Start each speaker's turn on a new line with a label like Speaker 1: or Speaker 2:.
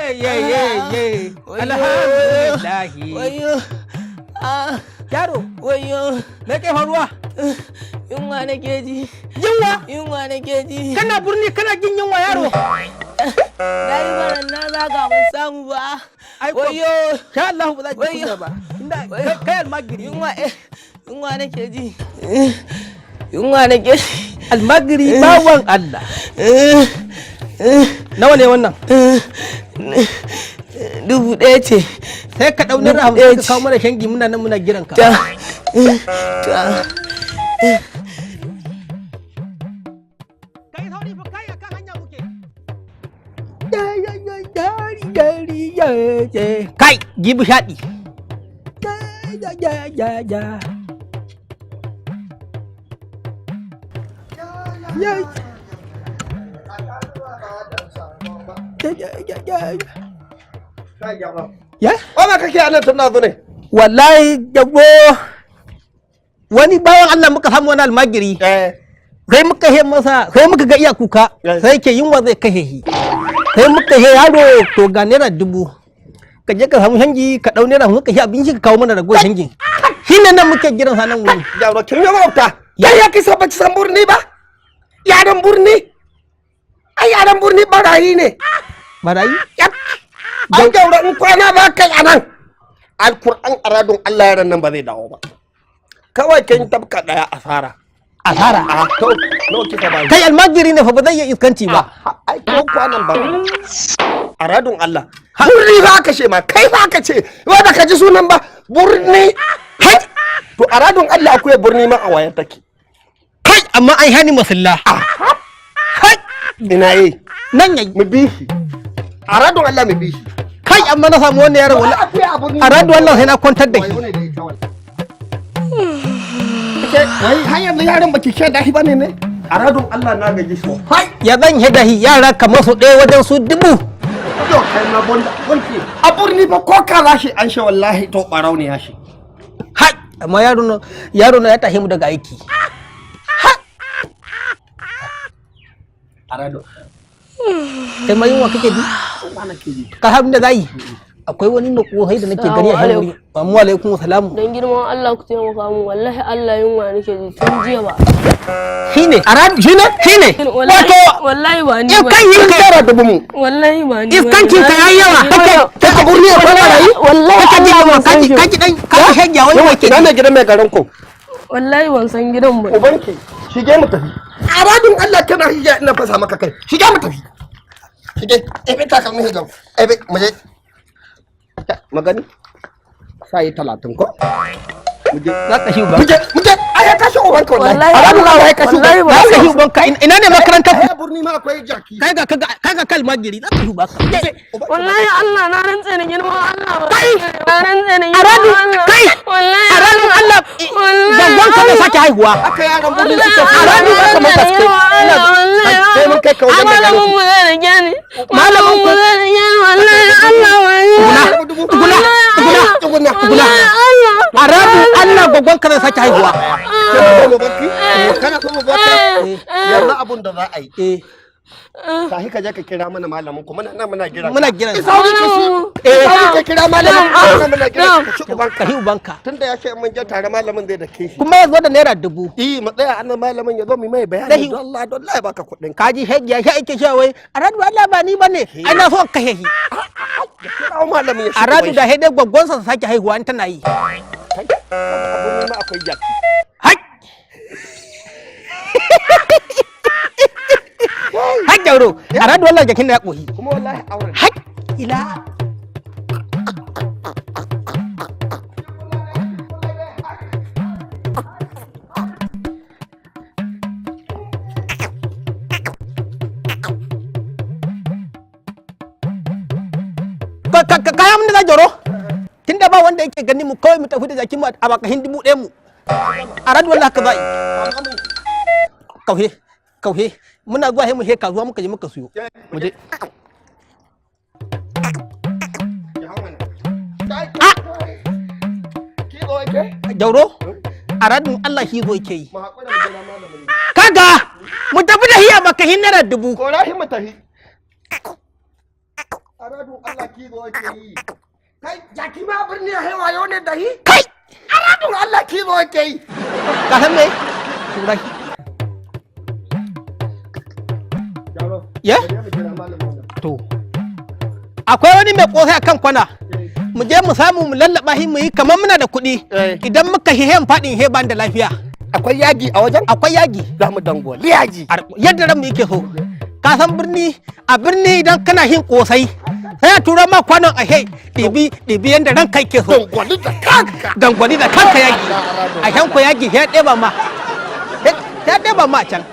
Speaker 1: Ye ye ye. Alhamdulillahi.
Speaker 2: Wayo. Ah,
Speaker 1: Yaro,
Speaker 2: wayo.
Speaker 1: me ke faruwa?
Speaker 2: Yunwa nake ji.
Speaker 1: Yunwa?
Speaker 2: Yunwa nake ji.
Speaker 1: Kana burni kana jin yunwa, yaro?
Speaker 2: Na yi baran na zaga ban samu ba.
Speaker 1: Ai ko
Speaker 2: Wayo.
Speaker 1: sha Allah ba za ki
Speaker 2: Wayyo.
Speaker 1: kunya ba. Inda
Speaker 2: Wayyo.
Speaker 1: kai almagiri.
Speaker 2: Yunwa eh. Yunwa nake ji. Yunwa nake ji.
Speaker 1: Almagiri bawan Allah. Nawa ne wannan?
Speaker 2: 1000 ce.
Speaker 1: Sai ka ɗau naira
Speaker 2: Dubu
Speaker 1: 50
Speaker 2: ɗaya
Speaker 1: ka
Speaker 2: ce.
Speaker 1: kawo mana shangi, muna nan muna jiran ka.
Speaker 2: Ta. Ta.
Speaker 1: Kai sauri fa, kai, akan hanya muke. Ya ya ya dari dari ya ya. Kai, gibi shaɗi. Ya ya ya ya ya. Ya. Ya ya ya ya. Ya?
Speaker 3: Wannan kake anan tun na zo ne?
Speaker 1: Wallahi jabo, wani bawan Allah muka samu, wani almagiri.
Speaker 3: Eh.
Speaker 1: Sai muka he masa, sai muka ga iya kuka, sai ke yunwa zai kashe shi. Sai muka he, yaro, to ga naira 1000, ka je ka samu hangi, ka dau naira 50 ka shi abinci, ka kawo mana ragowar hangin. Shi ne nan muke jiran sa nan wurin.
Speaker 3: Yaro, kin yi wauta. Ya ya kisa ba san burni ba? Yaran burni? Ai yaran burni barayi ne.
Speaker 1: Barayi?
Speaker 3: Yap. Ai gaura, in kwana ba kai anan. Alkur'an aradun Allah yaran nan ba zai dawo ba. Kawai kin tabka daya asara.
Speaker 1: Asara?
Speaker 3: A to, nawa kika ba?
Speaker 1: Kai, almajiri ne fa, ba zai iya iskanci ba.
Speaker 3: Ai ko kwanan ba. Aradun Allah. Burni ba ka ce ma, kai ba ka ce, wai baka ji sunan ba, burni. Hai! To aradun Allah akwai burni ma a wayar take.
Speaker 1: Kai, amma ai hani masalla. Hai!
Speaker 3: Ina yi.
Speaker 1: Nan yayi.
Speaker 3: Mu bi shi. Aradun Allah mu bi shi.
Speaker 1: Kai, amma na samu wannan yaron, wallahi
Speaker 3: Akwai a burni.
Speaker 1: Aradun Allah sai na kwantar da shi.
Speaker 3: Wayo ne da ita wallahi. Ke, wai har yanzu yaron baki ke dahi bane ne? Aradun Allah na gaji shi.
Speaker 1: Hai, ya zan yi dahi yara kamar su ɗaya wajen su 1000?
Speaker 3: Yo kai ma bonda bonki. A burni ba ko ka shi an shi wallahi to barau ne ya shi.
Speaker 1: Hai, amma yaro na ya tashi mu daga aiki.
Speaker 3: Arado.
Speaker 1: Kai ma yunwa kake ji? Ka abin da zai akwai wani mai kohai da nake gani a
Speaker 2: Assalamu
Speaker 1: wuri. Amma alaikum salamu.
Speaker 2: Don girman Allah ku taimaka min, wallahi Allah yunwa nake ji tun jiya ba.
Speaker 1: Shine arad shine shine.
Speaker 2: Wallahi
Speaker 1: wato
Speaker 2: wallahi ba ni
Speaker 1: in
Speaker 2: ba.
Speaker 1: kai yin
Speaker 3: Tara dubu mu.
Speaker 2: Wallahi ba ni ba.
Speaker 1: Iskancin ka yayi yawa. Kake
Speaker 3: Kai a burni akwai barayi?
Speaker 2: Wallahi
Speaker 1: kake ji
Speaker 2: Allah
Speaker 1: yunwa
Speaker 2: ban san
Speaker 1: kaji
Speaker 2: shi.
Speaker 1: kaji dan kaji shagya wani wake.
Speaker 3: Ina ne gidan mai garin ku?
Speaker 2: Wallahi ban san gidan ba.
Speaker 3: Ubanki, shige mu tafi. Aradun Allah kana hija ina fasa maka kai. Shige mu tafi. Shige, ebe takalmin hijab. Ebe mu je. Magani? Sai 30 ko? Mu je.
Speaker 1: Za ka shi uban.
Speaker 3: Mu je, mu je. Ai ya kashe ubanka wallahi.
Speaker 2: Wallahi
Speaker 3: Aradun Allah ya kashe
Speaker 2: wallahi
Speaker 3: ubanka.
Speaker 1: Za ka shi uban ka. Ina ne makarantar ku?
Speaker 3: Ai burni ma akwai jaki.
Speaker 1: Kai ga kalmagiri, za ka shi uban ka.
Speaker 2: Wallahi Allah na rantse ni girman Allah ba. Na rantse ni girman
Speaker 1: Aradu
Speaker 2: Allah.
Speaker 1: kai.
Speaker 2: Wallahi
Speaker 1: Aradun Allah
Speaker 2: Wallahi
Speaker 1: babban ka zai sake haihuwa.
Speaker 3: Haka yaran burni suke.
Speaker 1: Aradu za ka maka kai.
Speaker 3: Sai mun kai ka wajen mai garin
Speaker 2: Malamin
Speaker 3: ku.
Speaker 2: mu zai rike ni.
Speaker 1: Malamin
Speaker 2: Malamin mu
Speaker 1: ku-
Speaker 2: zai rike ni, wallahi Allah wallahi.
Speaker 1: Tuguna, tuguna,
Speaker 3: Tuguna,
Speaker 1: tuguna.
Speaker 2: Allah.
Speaker 1: Aradu Allah gwaggon ka zai sake haihuwa.
Speaker 3: Sai mu zo mu barki? Kana so mu barka? Yanzu abun da za a yi.
Speaker 1: Eh,
Speaker 3: Sahi ka je ka kira mana malamin ku, muna nan muna jira.
Speaker 1: Muna jiran.
Speaker 3: Isa wuri ka shi. Isa wuri ka kira malamin ku, muna muna jira ka ci ubanka.
Speaker 1: Ka shi ubanka.
Speaker 3: Tunda ya ce in mun je tare malamin zai dake shi.
Speaker 1: Kuma ya zo da naira 1000.
Speaker 3: Eh, mu tsaya anan malamin ya zo mu mai bayani.
Speaker 1: Dahi.
Speaker 3: Don Allah, don Allah ya baka kuɗin.
Speaker 1: Ka ji shegiya shi ake cewa wai aradu Allah ba ni bane. Ai na so ka hehi.
Speaker 3: Ya kira malamin ya shi.
Speaker 1: Aradu da hede gwaggonsa su sake haihuwa in tana yi.
Speaker 3: Kai, abun ma akwai jaki.
Speaker 1: Hai! Hai Jauro, aradu Allah jakin da ya kohi.
Speaker 3: Kuma wallahi auren.
Speaker 1: Hai! Ila. Kayan da za Jauro? Tunda ba wanda yake gani mu, kawai mu tafi da jakin mu a bakahin 1000 mu. Aradu wallahi ka za'i. Kauhe, kauhe, muna zuwa sai mu he kasuwa muka je muka siyo. Mu je.
Speaker 3: Ya hau mana. Ki zo yake?
Speaker 1: Jauro, a radin Allah shi zo yake yi.
Speaker 3: Mu haƙura mu jira malamin.
Speaker 1: Kaga, mu tafi da hiya bakahin naira 1000.
Speaker 3: Korahi mu tafi. Aradun Allah kizo yake yi. Kai, jaki ma birni ya haiwa ne da hi?
Speaker 1: Kai.
Speaker 3: Aradun Allah kizo yake yi.
Speaker 1: Ka san me? Tura shi. Ya? To. Akwai wani mai kosai akan kwana. Mu je mu samu mu lallaba shi, mu yi kamar muna da kuɗi. Idan muka hihen faɗin he ban da lafiya.
Speaker 3: Akwai yagi a wajen?
Speaker 1: Akwai yagi.
Speaker 3: Za mu dangwali yaji.
Speaker 1: Yadda ranmu yake so. Ka san birni, a birni idan kana hin kosai sai a tura ma kwanon a he ɗibi ɗibi yadda ranka yake so.
Speaker 3: Dangwali da kanka.
Speaker 1: Dangwali da kanka yagi. A shan ko yagi sai ya ɗeba ma. Sai ya ɗeba ma a can.